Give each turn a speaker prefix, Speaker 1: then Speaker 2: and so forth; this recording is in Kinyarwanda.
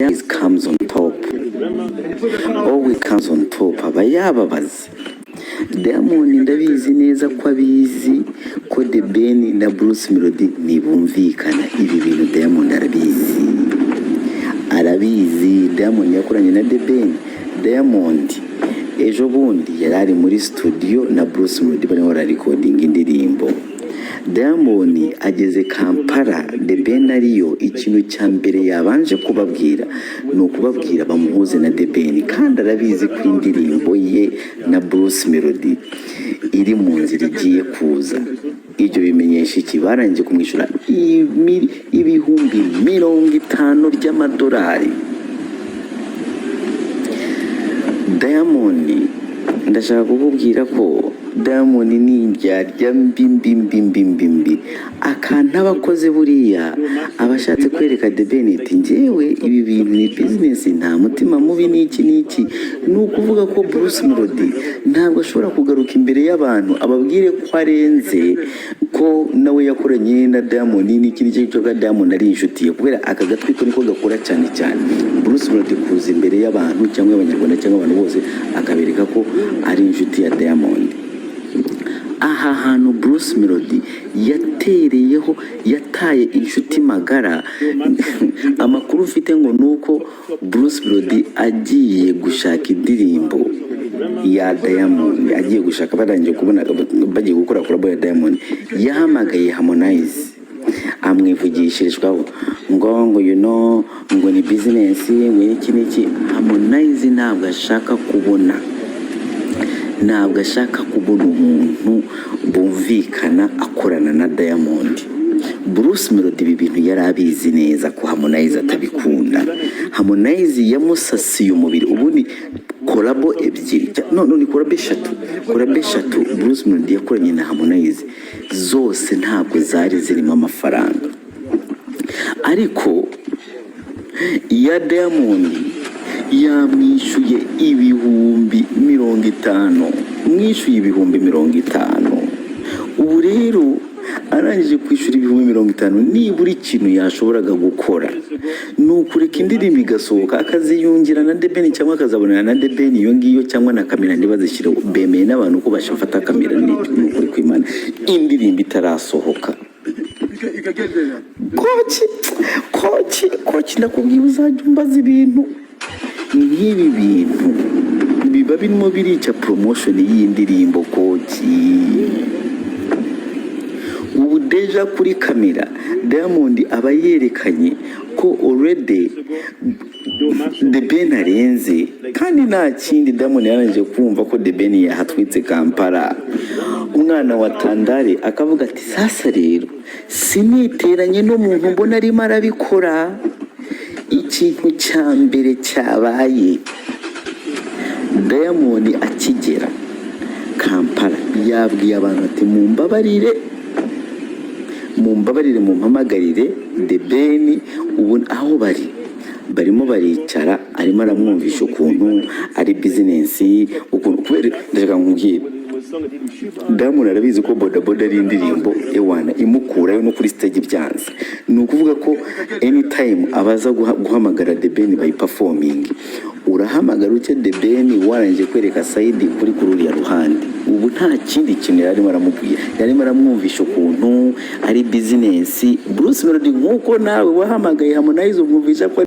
Speaker 1: Diamond comes on top, always comes on top, aba yababaza. Diamond ndabizi neza ko abizi ko The Ben na Bruce Melody ntibumvikana. Ibi bintu Diamond arabizi, arabizi. Diamond yakoranye na The Ben. Diamond ejo bundi yari ari muri studio na Bruce Melody, barimo bararecordinga indirimbo. Diamond ageze Kampala, The Ben ariyo. Ikintu cya mbere yabanje kubabwira ni ukubabwira bamuhuze na The Ben, kandi arabizi ko indirimbo ye na Bruce Melody iri mu nzira igiye kuza. Ibyo bimenyesha iki? Barangije kumwishyura 50,000 by'amadolari. Diamond, ndashaka kukubwira ko Diamond ni indyarya mbi mbi mbi mbi mbi mbi. Akantu aba akoze buriya, aba ashatse kwereka The Ben ati: "Njyewe ibi bintu ni business, nta mutima mubi n'iki n'iki." Ni ukuvuga ko Bruce Melody ntabwo ashobora kugaruka imbere y'abantu ababwire ko arenze, ko nawe yakoranye na Diamond n'iki n'iki, cyo ko Diamond ari inshuti ye, kubera aka gatwiko niko gakora cyane cyane. Bruce Melody kuza imbere y'abantu cyangwa y'Abanyarwanda cyangwa abantu bose akabereka ko ari inshuti ya Diamond. Aha hantu Bruce Melody yatereyeho, yataye inshuti magara. Amakuru ufite ngo ni uko Bruce Melody agiye gushaka indirimbo ya Diamond, agiye gushaka, barangije kubona bagiye gukora collabo ya Diamond, yahamagaye Harmonize amwivugishirizwaho ngo you know, ngo ni business, ngo iki n'iki. Harmonize ntabwo ashaka kubona umuntu bumvikana akorana na Diamond. Bruce Melody ibi bintu yari abizi neza ko Harmonize atabikunda. Harmonize yamusasiye umubiri. Ubundi collabo ebyiri, no, ni collabo eshatu, collabo eshatu Bruce Melody yakoranye na Harmonize zose ntabwo zari zirimo amafaranga, ariko iya Diamond yamwishyuye 50,000, mwishyuye 50,000. Ubu rero arangije kwishyura 50,000, nibura ikintu yashoboraga gukora ni ukureka indirimbo igasohoka, akaziyungira na The Ben cyangwa akazabonana na The Ben iyo ngiyo cyangwa na kamera ntibazishyireho. Bemeye n'abantu ko bashafata kamera. Ni ukuri kw'Imana, indirimbo itarasohoka. Koki, koki, koki, ndakubwiye, uzajya umbaza ibintu nk'ibi. Bintu biba birimo birica promotion y'iyi ndirimbo. Koki, ubu déjà kuri kamera Diamond aba yerekanye ko already The Ben arenze, kandi nta kindi. Diamond yarangije kumva ko The Ben yahatwitse Kampala, umwana wa Tandare, akavuga ati: "Sasa rero siniteranye n'umuntu mbona arimo arabikora." Ikintu cya mbere cyabaye, Diamond akigera Kampala yabwiye abantu ati: "Mumbabarire, mumbabarire, mumpamagarire The Ben." Ubu aho bari barimo baricara, arimo aramwumvisha ukuntu ari business, ukuntu kubera ndashaka nkubwire, Diamond arabizi ko Boda Boda ari indirimbo ewana imukurayo no kuri stage byanze. Ni ukuvuga ko anytime abaza guhamagara The Ben bayiperforming. Urahamagara utya The Ben warangije kwereka side kuri uriya ruhande? Ubu nta kindi kintu yarimo aramubwira, yarimo aramwumvisha ukuntu ari business. Bruce Melody, nk'uko nawe wahamagaye Harmonize umwumvisha ko